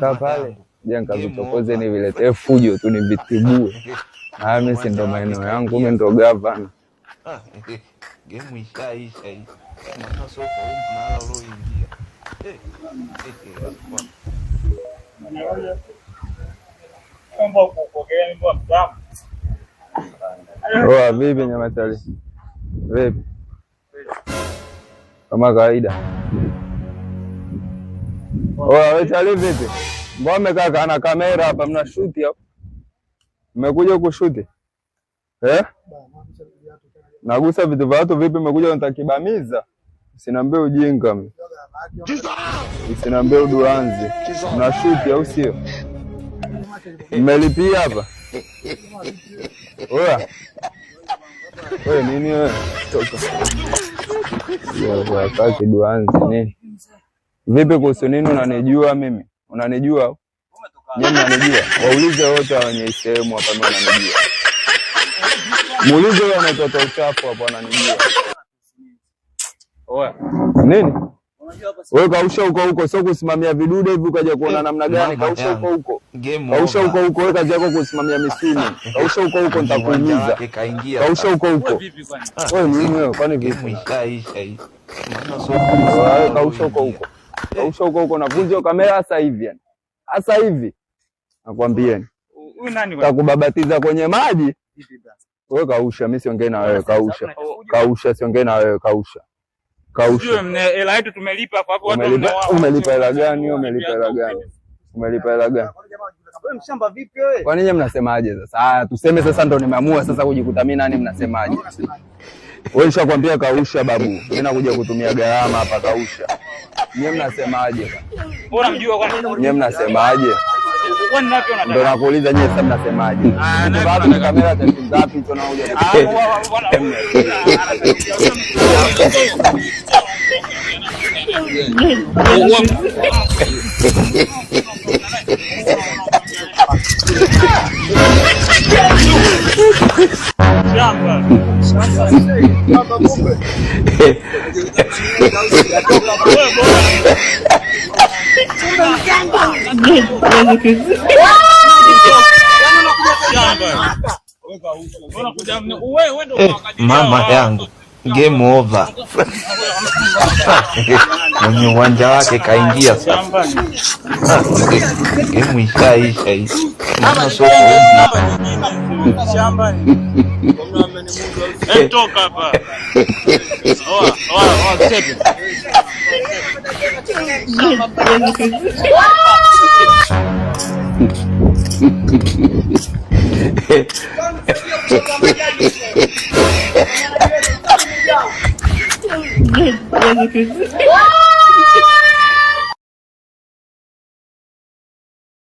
Kaa Mama pale yangu, je, game nikavichokoze over. niviletee fujo tu nivitibue. Ah, mimi si Uwanja ndo wake maeneo yangu, kaingia mimi ndo sasa. gavana. Ah, Game ishaisha hii. Maana soko huu mnala ulioingia. Eh, eh, Oa vipi Nyamatali? Vipi? Kama kawaida. Oa wewe Chali vipi? Mbona mmekaa kana kamera hapa mna shuti hapo? Mmekuja kushuti? Eh? Nagusa vitu vya watu vipi? Mmekuja mtakibamiza? Usiniambie ujinga mimi. Usiniambie uduanzi. Mna shuti au sio? Mmelipia hapa? Oa. Wewe nini wewe? Toka. Wewe kaa kiduanzi nini? Vipi kuhusu nini unanijua mimi? Unanijua? Nyie mnanijua? Waulize wote wenye sehemu hapa mimi wananijua. Muulize yule anayetoa uchafu hapo ananijua. Nini? Wewe kausha huko huko, sio kusimamia vidude hivi ukaja kuona namna gani. Mama Kausha huko yangu, huko. game Kausha huko over. huko, wewe kazi yako kusimamia misumi. Kausha huko huko, Mwenye uwanja nitakuumiza. wake kaingia Kausha sasa. huko huko. Wewe nini wewe? Kwani Game vipi? ishaisha hii. Maana soko Wewe mnala kausha huko ulioingia. huko. Kausha huko huko, navunja hiyo kamera sasa hivi yani. Sasa hivi nakwambieni. Takubabatiza kwenye maji. Wewe kausha, mimi siongei na wewe, kausha. Kausha, siongei na wewe, kausha. Kausha. Umelipa umelipa hela gani? Umelipa hela gani? Umelipa hela gani? Kwa nini mnasemaje sasa? Haya, tuseme sasa ndo nimeamua sasa kujikuta mimi nani mnasemaje? Wewe nishakwambia kausha babu. Mimi nakuja kutumia gharama hapa kausha. Nyie mnasemaje? Nyie mnasemaje? Ndo nakuuliza nyie sasa mnasemaje? Vitu wapi ni kamera cha shilingi ngapi hicho nakuja kutumia? Mama yangu, game over. Mwenye uwanja wake kaingia sasa. Game ishaisha hii. Maana soko